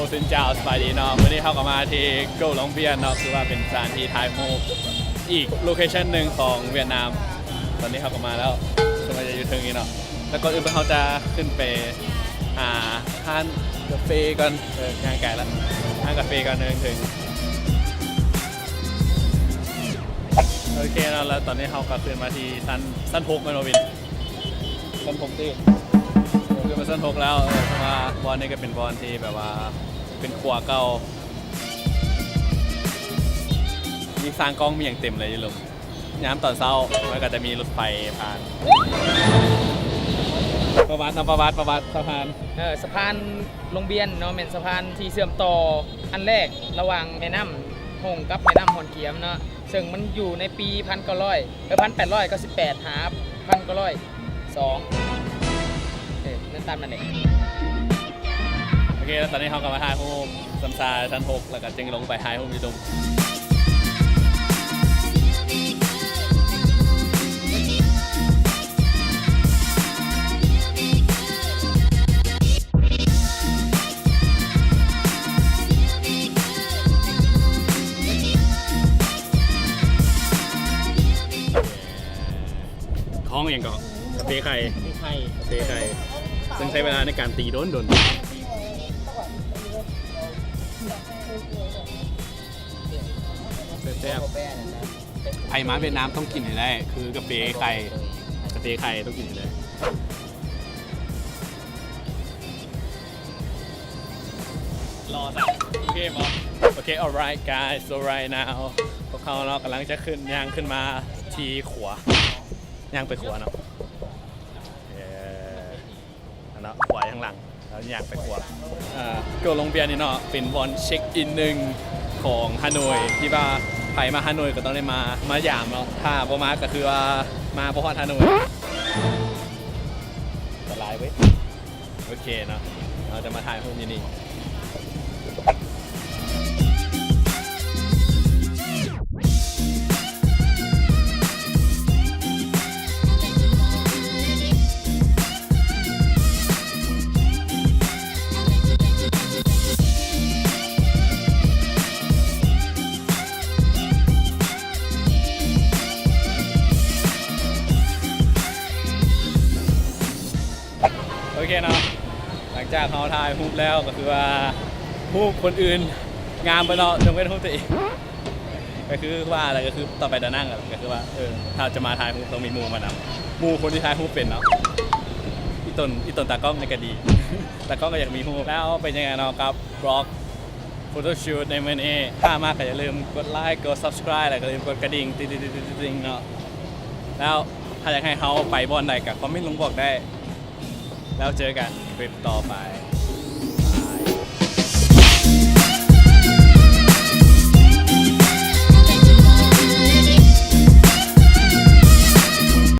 ເຊີນເຈົ້າ ສະບາຍດີເນາະ. ມື້ນີ້ເຮົາກໍມາທີ່ ໂກວລອງບຽນ ເນາະ ຄືວ່າເປັນສະຖານທີ່ຖ່າຍຮູບອີກໂລເຄຊັນໜຶ່ງຂອງຫວຽດນາມ. ຕອນນີ້ເຮົາກໍມາແລ້ວ ເຊິ່ງວ່າຈະຢູ່ເທິງນີ້ເນາະ. ແລ້ວກ່ອນອື່ນເຮົາຈະຂຶ້ນໄປຫາຮ້ານກາເຟກ່ອນ. ເອີ ຍ່າງໄກລະ ຮ້ານກາເຟກ່ອນເຖິງ. ໂອເຄເນາະ ແລ້ວຕອນນີ້ເຮົາກໍຂຶ້ນມາທີ່ຊັ້ນ ຊັ້ນຫົກແມ່ນບໍ່ວິນ? ຊັ້ນຫົກຕິ ຂຶ້ນມາຊັ້ນຫົກແລ້ວ. ເອີ ເພາະວ່າບ່ອນນີ້ກໍເປັນບ່ອນທີ່ແບບວ່າເປັນຂົວເກົ່າ ມີສ້າງກ້ອງ ມີຫຍັງເຕັມເລີຍຢູ່ລຸ່ມ. ຍາມຕອນເຊົ້າມັນກໍຈະມີລົດໄຟຜ່ານ. ປະຫວັດເນາະ ປະຫວັດ ປະຫວັດສະພານ ເອີ ສະພານໂລງບຽນເນາະ ແມ່ນສະພານທີ່ເຊື່ອມຕໍ່ອັນແລກລະຫວ່າງແມ່ນ້ຳຫົງກັບແມ່ນ້ຳຮ່ອນກຽມເນາະ. ເຊິ່ງມັນຢູ່ໃນປີພັນເກົ້າຮ້ອຍ ເອີ ພັນແປດຮ້ອຍເກົ້າສິບແປດ ຫາ ພັນເກົ້າຮ້ອຍສອງ ເອີ ນັ້ນຕາມນັ້ນແຫຼະ. ໂອເຄ ແລ້ວຕອນນີ້ເຮົາກໍມາຖ່າຍຮູບຊຳຊາຊັ້ນຫົກ ແລ້ວກໍຈຶ່ງລົງໄປຖ່າຍຮູບຢູ່ລຸ່ມ. ຂອງຫຍັງເກາະ? ກາເຟໄຂ່ ກາເຟໄຂ່ ກາເຟໄຂ່ ເຊິ່ງໃຊ້ເວລາໃນການຕີດົນໆ ແຊບໆ. ໃຜມາຫວຽດນາມຕ້ອງກິນໃຫ້ໄດ້ ຄືກາເຟໄຂ່ ກາເຟໄຂ່ຕ້ອງກິນໃຫ້ໄດ້. ລໍຊະ ໂອເຄບໍ່? ໂອເຄ alright guys, so right now ພວກເຮົາເນາະ ກຳລັງຈະຂຶ້ນ ຍ່າງຂຶ້ນມາທີ່ຂົວ ຍ່າງໄປຂົວເນາະ. ເອີ ອັນເນາະ ຂົວຢູ່ທາງຫຼັງ ແລ້ວຍ່າງໄປຂົວ. ເອີ ໂກວລອງບຽນນີ້ເນາະ ເປັນບ່ອນເຊັກອິນໜຶ່ງຂອງຮາໂນຍ ທີ່ວ່າໃຜມາຮາໂນຍກໍຕ້ອງໄດ້ມາ ມາຢາມເນາະ. ຖ້າບໍ່ມາກໍຄືວ່າມາບໍ່ຮອດຮາໂນຍ. ອັນຕະລາຍເວີຍ. ໂອເຄເນາະ ເຮົາຈະມາຖ່າຍຮູບຢູ່ນີ້. ໂອເຄເນາະ ຫຼັງຈາກເຮົາຖ່າຍຮູບແລ້ວ ກໍຄືວ່າຮູບຄົນອື່ນງາມເບິດເນາະ ຍົກເວັ້ນຮູບຕົວເອງ. ກໍຄືວ່າແຫຼະ ກໍຄືຕໍ່ໄປຕານັ່ງກໍຄືວ່າ ເອີ ຖ້າຈະມາຖ່າຍຮູບຕ້ອງມີໝູ່ມານຳ ໝູ່ຄົນທີ່ຖ່າຍຮູບເປັນເນາະ. ອີ່ຕົນ ອີ່ຕົນຕາກ້ອງນີ້ກໍດີ ຕາກ້ອງກໍຢາກມີຮູບ. ແລ້ວເປັນຈັ່ງໃດເນາະກັບບລັອກໂຟໂຕຊູດໃນມື້ນີ້? ຖ້າມັກກໍຢ່າລືມກົດໄລ ກົດ subscribe ແລ້ວກໍຢ່າລືມກົດກະດິ່ງ ຕິ່ງໆໆໆເນາະ. ແລ້ວຖ້າຢາກໃຫ້ເຮົາໄປບ່ອນໃດກໍຄອມເມັນລົງບອກໄດ້. ແລ້ວເຈີກັນຄລິບຕໍ່ໄປ.